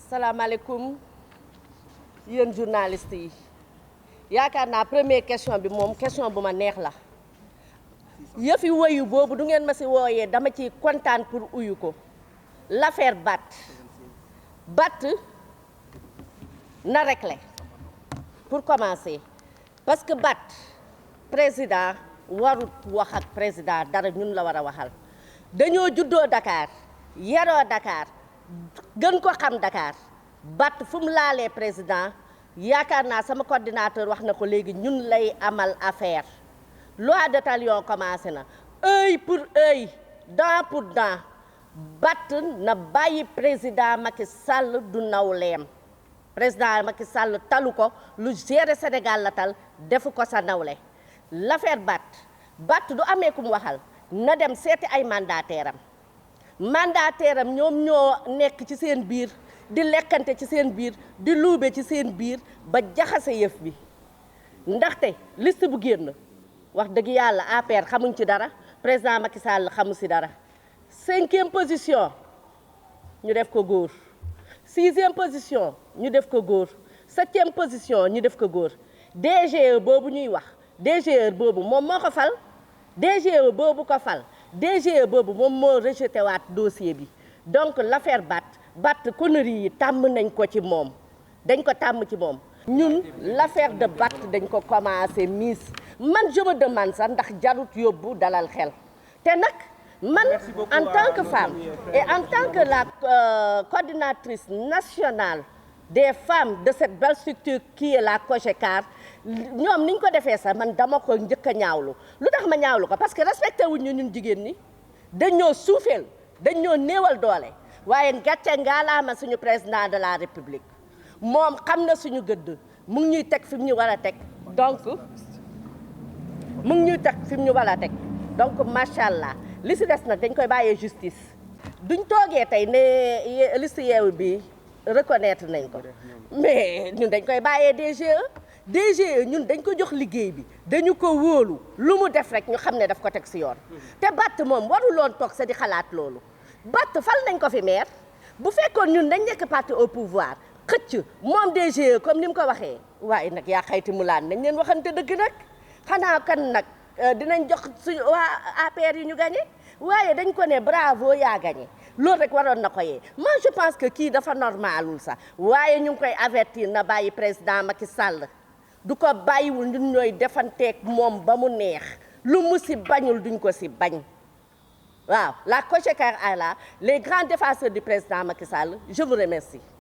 salaamaaleykum yéen journaliste yi yaakaar naa première question bi moom question bu ma neex la yëfi woyu boobu du ngeen ma si wooyee dama ci kontaan pour uyu ko l'affaire Bat na réglé pour commencer parce que Bat président warut wax ak président dara ñun la war a waxal dañoo juddoo Dakar yaroo Dakar gën ko xam Dakar Bat fu mu laalee président yaakaar naa sama coordinateur wax na ko léegi ñun lay amal affaire loi de talion commencé na œil pour œil dent pour dent Bat na bàyyi président Macky Sall du nawleem président Macky Sall talu ko lu gérer Sénégal la tal defu ko sa nawle l'affaire Bat du amee ku mu waxal na dem seeti ay mandataire am ñoom ñoo nekk ci seen biir di lekkante ci seen biir di luube ci seen biir ba jaxase yëf bi ndaxte liste bu génn wax dëgg yàlla APR xamuñ ci dara président Macky Sall xamu si dara 5e position ñu def ko góor 6e position ñu def ko góor 7e position ñu def ko góor DGE boobu ñuy wax DGE boobu moom moo ko fal DGE boobu ko fal DGE boobu moom moo rejeté waat dossier bi donc l'affaire Bat conneries yi tàmm nañ ko ci moom dañ ko tàmm ci moom ñun l'affaire de Bat dañ ko commencé miis man je me demande sax ndax jarut yóbbu dalal xel te nag man en tant que femme et en tant que la coordinatrice nationale des femmes de cette belle structure qui est la COJECAR ñoom niñ ko defee sax man dama ko njëkk a ñaawlu lu tax ma ñaawlu ko parce que respecté wuñ ñu ñun jigéen ñi dañoo suufeel dañoo néewal doole waaye gàcce ngaalaama suñu président de la république moom xam na suñu gëdd mu ngi ñuy teg fi mu ñu war a teg donc mu ngi ñuy teg fi mu ñu war a teg donc macha allah li si des nag dañ koy bàyyee justice duñ toogee tey ne liste Yewwi bi reconnaître nañ ko mais ñun dañ koy bàyyee DGE ñun dañ ko jox liggéey bi dañu ko wóolu lu mu def rek ñu xam ne daf ko teg si yoon te Bat moom waruloon toog sa di xalaat loolu Bat fal nañ ko fi maire bu fekkoon ñun dañ nekk parti au pouvoir xëcc moom DGE comme ni mu ko waxee waaye nag yaa xayti mu laan nañ leen waxante dëgg nag xanaa kan nag dinañ jox suñu waa APR yi ñu gagné waaye dañ ko ne bravo yaa gagné loolu rek waroon na ko yee moi je pense que kii dafa normalul sax waaye ñu ngi koy avertir na bàyyi président Macky Sall du ko bàyyiwul ñun ñooy defanteeg moom ba mu neex lu mu si bañul duñ ko si bañ waaw la COJECAR est là les grands défenseurs du président Macky Sall je vous remercie